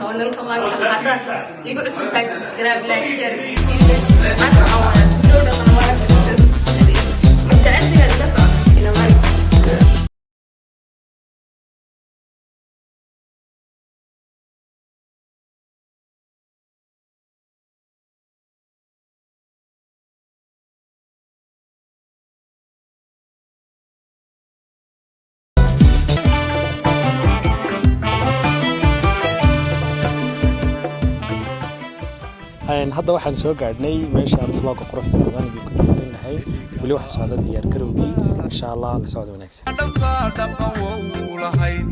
Welcome, welcome. Haddaad igu cusub tahay, subscribe, like, share. Maanta waxaan wadaa video dhaqan wanaag. Ma jeceshahay inaad ila socoto ina mari. Hadda waxaan soo gaadhnay meeshaan vlogga quruxda badan idinku diyaarin. Weli waxa socda diyaar garowgii. Insha Allah, la socda wanaagsan. Dhabtaa dhaqan wou lahayn.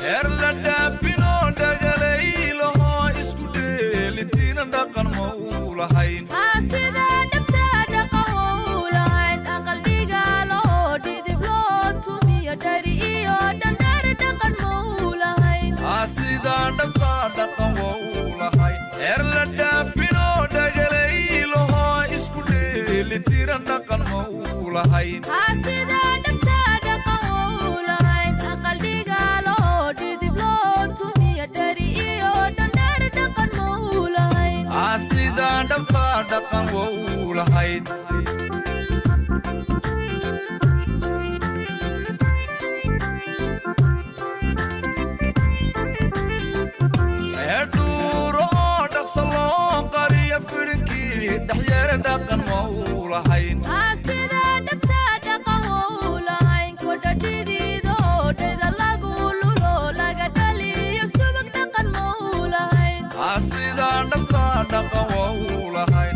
Heer la dhaafinoo dhagalaylaho isku dheelitiina dhaqan ma uu lahayn. Sida dhabta dhaqan wou lahayn, aqal dhigaaloo dhidib loo tumiyo, dhari iyo dhandhar dhaqan mau lahayn. Sidaa dhabtaa dhaqan wou lahayn, heer la dhaafinoo dhagalaylaho isku dheelitiran dhaqan ma uu lahayn. Sida dhabta dhaqan wou lahayn, aqal dhigaaloo dhidib loo tumiyo, dhari iyo dhandhar dhaqan mau lahayn. Sidaa dhabtaa dhaqan wou lahayn. Dhuuro oo dhaqsa loo qariyo, fidhinkii dhexyeere dhaqan ma uu lahayn. Sida dhabta dhaqan wou lahayn, kodhadhidiidoo dheda lagu lulo, laga dhaliyo subag dhaqan mau lahayn. Sidaa dhabtaa dhaqan wou lahayn,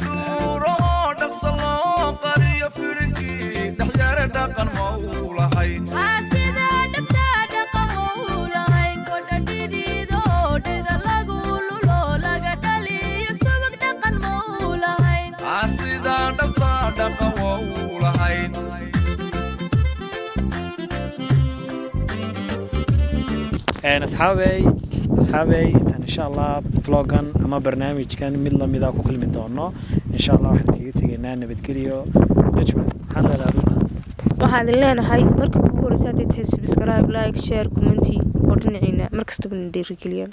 dhuuro oo dhaqsa loo qariyo, fidhinkii dhexyeere dhaqan ma uu lahayn. Sida dhabta dhaqan wou lahayn, kodhadhidiidoo dheda lagu lulo, laga dhaliyo subag dhaqan mau lahayn. Sidaa dhabtaa dhaqan wou lahayn. Asxaabey, asxaabey, intaan insha Allah vloggan ama barnaamijkan mid lamida ku kulmi doono, insha Allah waxaan kaga tegaynaa nabadgelyo. Najma, maxaad leedahay aduguna? Waxaan idin leenahay, marka kugu horeysa hadday tahay, subscribe, like, share, comment oo dhinaciina mar kastaba na dhiirigeliyaan.